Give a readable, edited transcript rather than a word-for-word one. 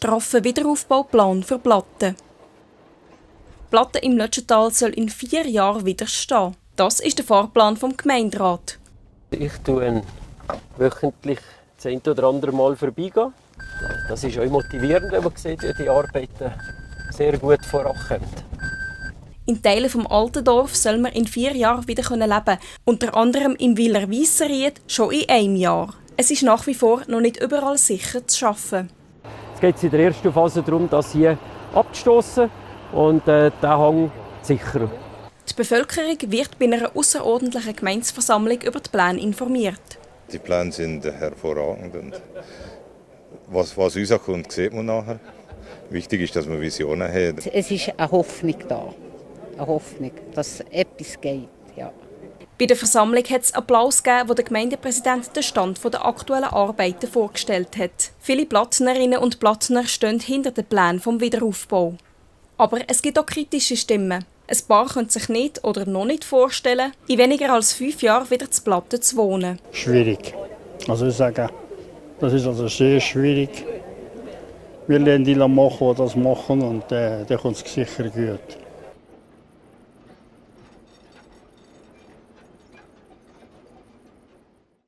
straffer Wiederaufbauplan für Platten. Platten im Lötschental soll in 4 Jahren wieder stehen. Das ist der Fahrplan vom Gemeinderat. Ich tue wöchentlich das ein oder andere Mal vorbeigehen. Das ist auch motivierend, wenn man sieht, wie die Arbeiten sehr gut vorankommen. In Teilen vom alten Dorf soll man in 4 Jahren wieder leben können. Unter anderem im Wieler Weisseried schon in einem Jahr. Es ist nach wie vor noch nicht überall sicher zu arbeiten. Jetzt geht es in der ersten Phase darum, das hier abzustossen und den Hang zu sichern. Die Bevölkerung wird bei einer außerordentlichen Gemeindeversammlung über die Pläne informiert. Die Pläne sind hervorragend. Und was rauskommt, sieht man nachher. Wichtig ist, dass man Visionen hat. Es ist eine Hoffnung da. Eine Hoffnung, dass etwas geht. Ja. Bei der Versammlung hat es Applaus gegeben, wo der Gemeindepräsident den Stand der aktuellen Arbeiten vorgestellt hat. Viele Plattnerinnen und Plattner stehen hinter den Plänen vom Wiederaufbau. Aber es gibt auch kritische Stimmen. Ein paar können sich nicht oder noch nicht vorstellen, in weniger als 5 Jahren wieder zu Platten zu wohnen. Schwierig. Also ich sage, das ist also sehr schwierig. Wir lernen die machen, die das machen, und dann kommt es sicher gut.